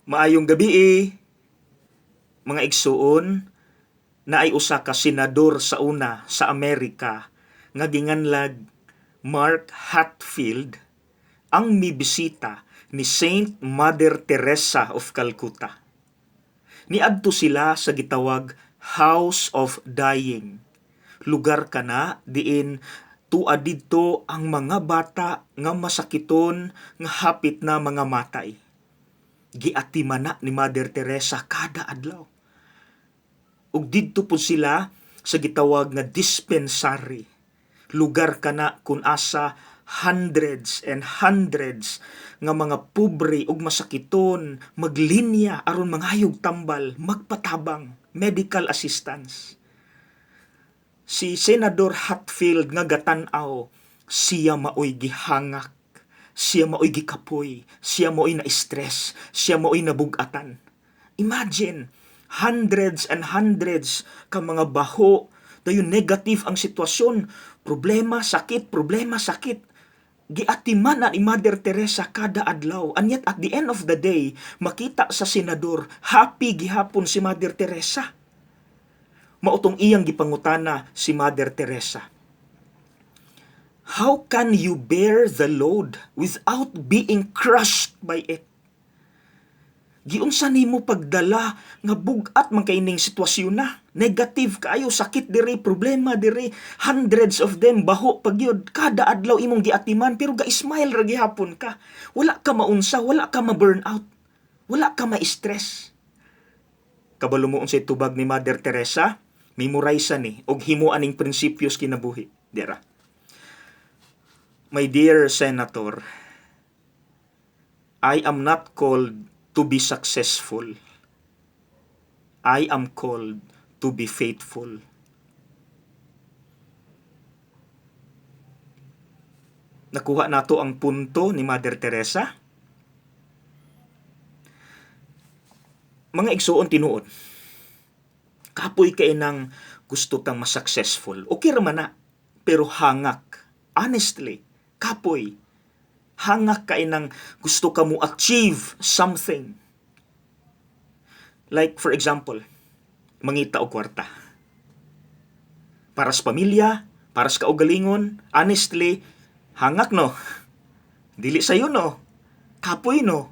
Maayong gabi, mga igsuon, naay usa ka senador sa una sa Amerika nga ginganlag Mark Hatfield ang mibisita ni Saint Mother Teresa of Calcutta. Niadto sila sa gitawag House of Dying. Lugar kana diin tua didto ang mga bata nga masakiton nga hapit na mga matay. Giatiman na ni Mother Teresa kada adlaw. Ug didto pud sila sa gitawag nga dispensary. Lugar kana kun asa hundreds and hundreds nga mga pobre ug masakiton maglinya aron mangayog tambal, magpatabang, medical assistance. Si Senador Hatfield nga gatan-aw, siya maoy gihangak, siya maoy gikapoy, siya maoy na-stress, siya maoy nabugatan. Imagine, hundreds and hundreds ka mga baho, dayon negative ang sitwasyon, problema, sakit, problema, sakit. Giatiman na ni Mother Teresa kada adlaw. And yet at the end of the day, makita sa senador, happy gihapon si Mother Teresa. Mautong iyang gipangutana si Mother Teresa. How can you bear the load without being crushed by it? Giunsa nimo pagdala nga bug-at man kay ning sitwasyon na? Negative kaayo, sakit diri, problema diri, hundreds of them, baho pa gyud. Kada adlaw imong giatiman pero ga-smile ra gihapon ka. Wala ka maunsa, wala ka ma-burn out. Wala ka ma-stress. Kabalo mo unsay tubag ni Mother Teresa? Memorize ni og himo aning prinsipyos kinabuhi. Dira. My dear Senator, I am not called to be successful. I am called to be faithful. Nakuha nato ang punto ni Mother Teresa? Mga igsuon tinuod, kapoy kay nang gusto tang mas-successful. Okay ra man na, pero hangak. Honestly, kapoy. Hangak kay nang gusto ka mo achieve something. Like for example, mangita og kwarta. Para sa pamilya, para sa kaugalingon, honestly, hangak no. Dili sayo no. Kapoy no.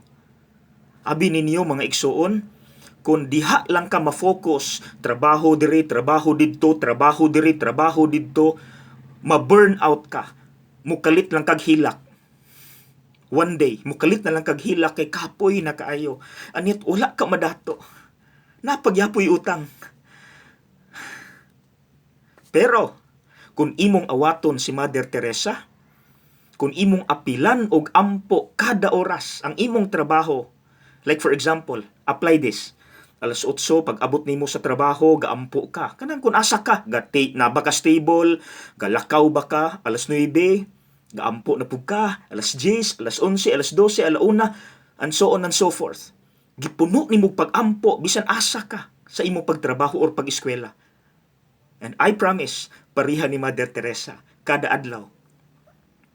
Abi ninyo mga igsuon, kung diha lang ka ma-focus, trabaho diri, trabaho didto, trabaho diri, trabaho didto, ma-burn out ka. Mukalit lang kag hilak. One day, mukalit na lang kag hilak kay kapoy na kaayo. Anit wala ka madato. Napagyapoy utang. Pero kung imong awaton si Mother Teresa, kung imong apilan og ampo kada oras ang imong trabaho, like for example, apply this. Alas 8, pag abot nimo sa trabaho, gaampo ka. Kanang kung asa ka, na ba ka stable, galakaw ba ka, alas 9, gaampo na pud ka, alas 10, alas 11, alas 12, alas 1, and so on and so forth. Gipuno nimo pag-ampo, bisan asa ka sa imong pagtrabaho or pag-eskwela. And I promise, pareha ni Mother Teresa, kada adlaw,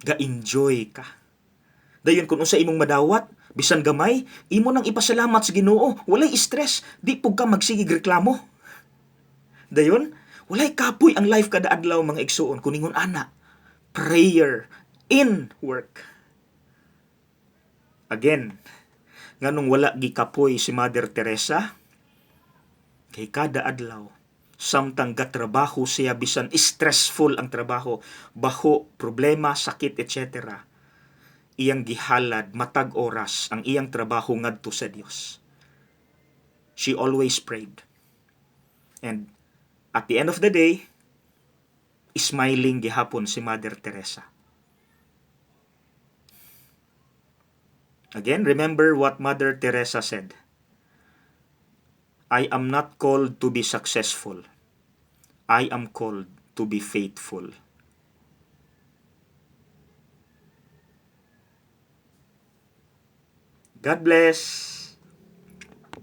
ga-enjoy ka. Dayon kung unsa imong madawat, bisan gamay, imo nang ipasalamat sa Ginoo, walay stress, di pud ka magsigig reklamo. Dayon, walay kapoy ang life kada adlaw mga igsuon kung ingon ana. Prayer in work. Again, nganong wala gikapoy si Mother Teresa? Kay kada adlaw, samtang gatrabaho siya bisan stressful ang trabaho, baho, problema, sakit, etc. Iyang gihalad matag oras ang iyang trabaho ngadto sa Dios. She always prayed. And at the end of the day, smiling gihapon si Mother Teresa. Again, remember what Mother Teresa said. I am not called to be successful. I am called to be faithful. God bless.